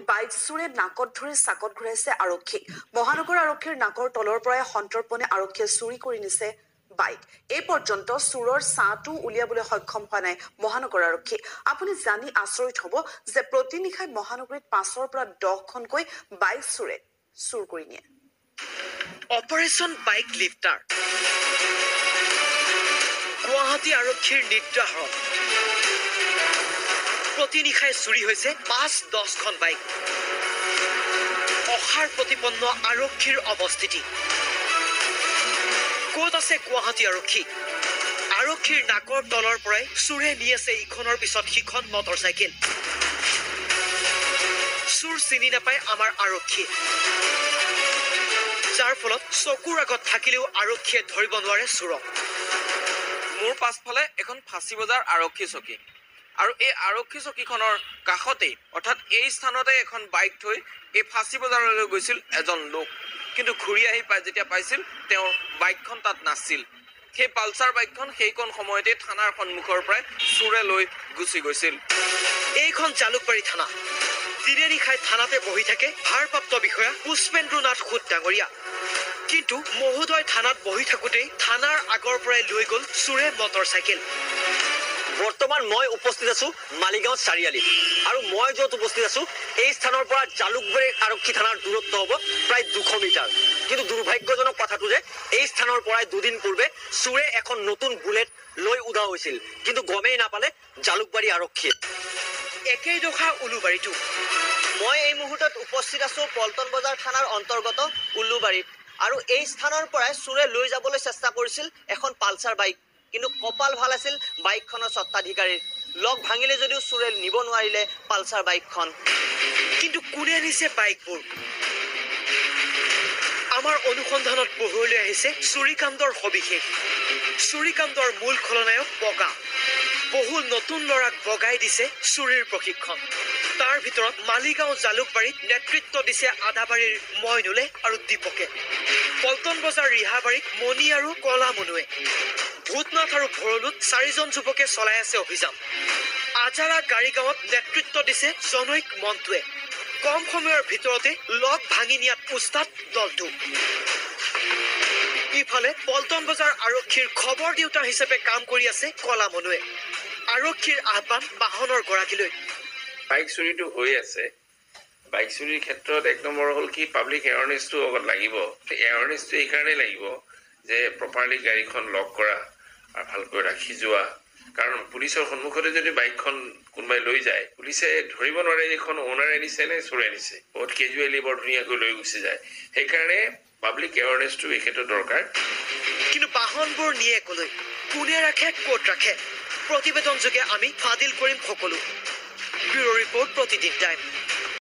Bike চোৰে নাকত ধৰি চাকত ঘূৰাইছে আৰক্ষীক। মহানগৰ আৰক্ষীৰ নাকৰ তলৰ পৰাই সন্তৰ্পণে আৰক্ষীয়ে চুৰি কৰি নিছে বাইক। এই পৰ্যন্ত চোৰৰ ছাঁটো উলিয়াবলৈ সক্ষম হোৱা নাই মহানগৰ আৰক্ষী। আপুনি জানি আচৰিত হ'ব যে প্ৰতি নিশাই মহানগৰীত 5ৰ পৰা 10খনকৈ বাইক চোৰে চুৰ কৰি নিয়ে। অপাৰেশ্যন বাইক লিফটাৰ, গুৱাহাটী আৰক্ষীৰ নিদ্ৰাহৰণ। প্ৰতি নিশাই চুৰি হৈছে 5-10খন বাইক। অসাৰ প্ৰতিপন্ন আৰক্ষীৰ অৱস্থিতি। ক'ত আছে গুৱাহাটী আৰক্ষী? আৰক্ষীৰ নাকৰ তলৰ পৰাই চোৰে নি আছে ইখনৰ পিছত সিখন মটৰ চাইকেল। চোৰ চিনি নাপায় আমাৰ আৰক্ষীয়ে, যাৰ ফলত চকুৰ আগত থাকিলেও আৰক্ষীয়ে ধৰিব নোৱাৰে চোৰক। মোৰ পাছফালে এখন ফাঁচী বজাৰ আৰক্ষী চকী, আৰু এই আৰক্ষী চকীখনৰ কাষতেই অৰ্থাৎ এই স্থানতে এখন বাইক থৈ এই ফাঁচী বজাৰলৈ গৈছিল এজন লোক। কিন্তু ঘূৰি আহি যেতিয়া পাইছিল তেওঁৰ বাইকখন তাত নাছিল। সেই পালচাৰ বাইকখন সেইকণ সময়তে থানাৰ সন্মুখৰ পৰাই চোৰে লৈ গুচি গৈছিল। এইখন জালুকবাৰী থানা। দিনে নিশাই থানাতে বহি থাকে ভাৰপ্ৰাপ্ত বিষয়া পুষ্পেন্দ্ৰ নাথ সুত ডাঙৰীয়া। কিন্তু মহোদয় থানাত বহি থাকোঁতেই থানাৰ আগৰ পৰাই লৈ গ'ল চোৰে মটৰ চাইকেল। বৰ্তমান মই উপস্থিত আছো মালিগাঁও চাৰিআলিত, আৰু মই য'ত উপস্থিত আছো এই স্থানৰ পৰা জালুকবাৰী আৰক্ষী থানাৰ দূৰত্ব হ'ব প্ৰায় 200 মিটাৰ। কিন্তু দুৰ্ভাগ্যজনক কথাটো যে এই স্থানৰ পৰাই দুদিন পূৰ্বে চোৰে এখন নতুন বুলেট লৈ উধাও হৈছিল, কিন্তু গমেই নাপালে জালুকবাৰী আৰক্ষীয়ে। একেই দশা উলুবাৰীতো। মই এই মুহূৰ্তত উপস্থিত আছো পল্টন বজাৰ থানাৰ অন্তৰ্গত উলুবাৰীত, আৰু এই স্থানৰ পৰাই চোৰে লৈ যাবলৈ চেষ্টা কৰিছিল এখন পালচাৰ বাইক। কিন্তু কপাল ভাল আছিল বাইকখনৰ স্বত্বাধিকাৰীৰ। লগ ভাঙিলে যদিও চোৰে নিব নোৱাৰিলে পালচাৰ বাইকখন। কিন্তু কোনে নিছে বাইকবোৰ? আমাৰ অনুসন্ধানত পোহৰলৈ আহিছে চুৰিকাণ্ডৰ সবিশেষ। চুৰিকাণ্ডৰ মূল খলনায়ক বগা। বহু নতুন ল'ৰাক বগাই দিছে চুৰিৰ প্ৰশিক্ষণ। তাৰ ভিতৰত মালিগাঁও জালুকবাৰীত নেতৃত্ব দিছে আদাবাৰীৰ মইনুলে আৰু দীপকে। পল্টন বজাৰ ৰিহাবাৰীত মণি আৰু কলা মনুৱে। ভূতনাথ আৰু ভৰলুত 4জন যুৱকে চলাই আছে অভিযান। আজাৰা গাড়ীগাঁৱত নেতৃত্ব দিছে জনৈক মন্টুৱে। কম সময়ৰ ভিতৰতে লগ ভাঙি নিয়াত উস্তাদ দলটো। ইফালে পল্টন বজাৰ আৰক্ষীৰ খবৰ দিওঁতা হিচাপে কাম কৰি আছে কলা মনুৱে। আৰক্ষীৰ আহ্বান বাহনৰ গৰাকীলৈ। বাইক চুৰিটো হৈ আছে। বাইক চুৰিৰ ক্ষেত্ৰত এক নম্বৰ হ'ল কি, পাব্লিক এৱাৰনেছটো অকণ লাগিব। এৱাৰনেছটো এইকাৰণেই লাগিব যে প্ৰপাৰলি গাড়ীখন লক কৰা আৰু ভালকৈ ৰাখি যোৱা। কাৰণ পুলিচৰ সন্মুখতে যদি বাইকখন কোনোবাই লৈ যায়, পুলিচে ধৰিব নোৱাৰে এইখন অ'নাৰে নিছে নে চোৰে নিছে। বহুত কেজুৱেলি বৰ ধুনীয়াকৈ লৈ গুচি যায়। সেইকাৰণে পাব্লিক এৱাৰনেছটো এই ক্ষেত্ৰত দৰকাৰ। কিন্তু বাহনবোৰ নিয়ে কলৈ, কোনে ৰাখে, ক'ত ৰাখে, প্ৰতিবেদন যোগে আমি ফাদিল কৰিম সকলো। ব্যুৰ' ৰিপৰ্ট, প্ৰতিদিন টাইম।